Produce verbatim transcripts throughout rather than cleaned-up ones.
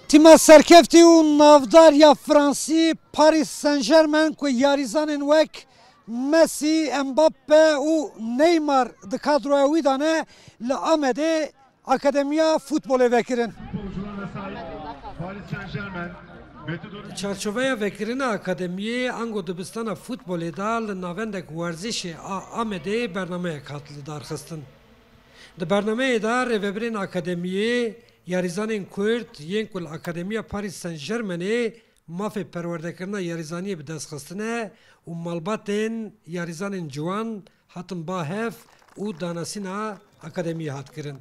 Tîma serkeftî û navdar ya Fransî Paris Saint-Germain ku yarîzanên wek Messi, Mbappe û Neymar di kadroya wî de ne, li Amedê akademiya futbolê vekirin. Di çarçoveya vekirina akademiyê ango dibistana futbolê de li navendek werzişê a Amedê bernameyek hat lidarxistin. Di bernameyê de rêvebirên akademiyê, yarîzanên Kurd yên ku li Akademiya Paris Saint-Germainê mafê perwerdekirina yarîzaniyê bi dest xistine û malbatên yarîzanên ciwan hatin ba hev û danasîna akademiyê hat kirin.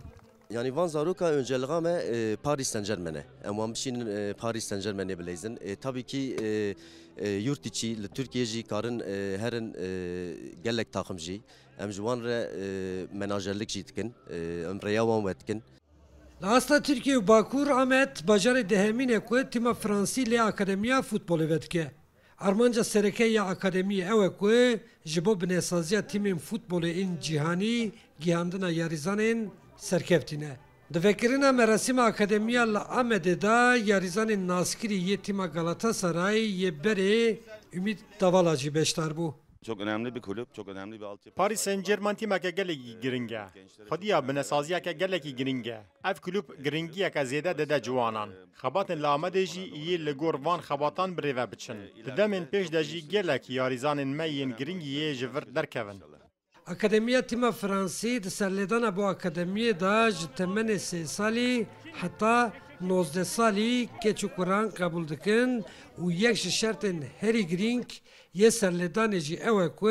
Yanî van zaroka önceliga me, e, Paris Saint-Germain e. Em wan bişînin, e, Paris Saint-Germainê bileyzin. E, tabii ki, e, e, yurt içi li Türkiye jî karin, e, herin, e, gelek takım jî. Em ji wan re, e, menajerlik jî dikin. E, em rêya wan wedikin. Li asta Tirkiye û Bakur Amed, bajarê dehemîn e ku tîma Fransî lê akademiya futbolê vedike. Armanca sereke ya akademiyê ew e ku ji bo binesaziya tîmên futbolê ên cîhanî gihandina yarîzanên serkeftî ne. Di vekirina merasîma akademiya li Amedê de yarîzanên naskirî yê tîma Galatasaray yê berê Ümit Davala jî beşdar bû. Çok önemli bir kulüp, çok önemli bir altyapı. Paris Saint-Germain tîmeke gelekî giring e. Xwediya binesaziyeke gelekî giring e. Ev kulüp giringiyeke zêde dide ciwanan. Xebatên li Amedê jî yê li gor van xebatan bi rê ve biçin. Di demên pêş de jî gelek yarîzanên me yên giring yê ji vir derkevin. Akademiya Tîma Fransî di serlêdana bo akademiyê de ji temenê sê salî heta nozdeh salî keç û kuran qebûl dikin û yek ji şertên herî girîng yê serlêdanê jî ew e ku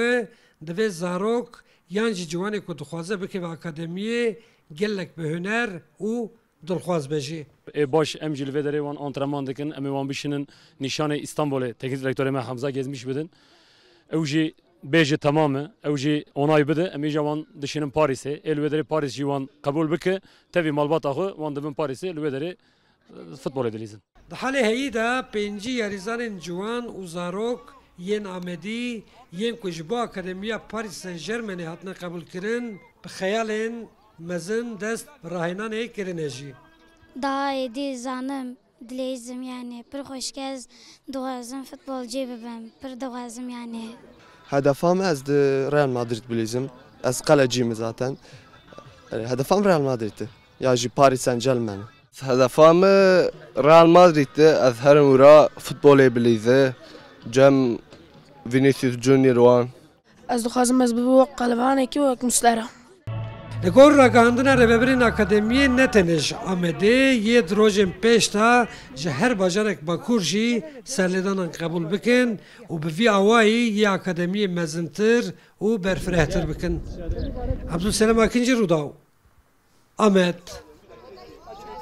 divê zarok yan jî ciwanê ku dixwaze bikeve akademiyê gelek bi huner û dilxwaz be jî. Ê baş, em jî li vê derê wan antrenman dikin, em ê wan bişînin nîşanê Îstanbulê teknîk direktorê me Hamza Gezmiş bidin. Ew jî bêje temam e, ew jî onay bide, em ê jî wan dişînin Parîsê. Ê li wê derê Parîs jî wan qebûl bike, tevî malbata xwe wan dibin Parîsê, li wê derê, e, futbolê dilîzin. Di halê heyî de pêncî yarîzanên ciwan û zarok yên Amedî yên ku ji bo Akademiya Paris Saint-Germainê hatine qebûlkirin, bi xeyalên mezin dest bi rahênanê kirine jî. Daha êdî zanim, dileyzim yani, pir xweşik ez dixwazim futbolcî bibim, pir dixwazim yani. Hedefa me ez di Real Madrid bilîzim. Ez qelecî me zaten. Hedefa me Real Madrid e. Ya jî Paris Saint-Germain. Hedefa me Real Madrid e. Ez herim wira futbolê bilîze. Cem Vinicius Junior wan. Ez dixwazim ez bibim wek qelevanekî wek Muslera. Li gor ragihandina rêvebirên akademiyê ne tenê ji Amedê yê di rojên pêş de ji her bajarek Bakur jî serlêdanan qebûl bikin û bi vî awayî yê akademiyê mezintir û berfirehtir bikin. Abdulselam Akincî, Rûdaw, Amed.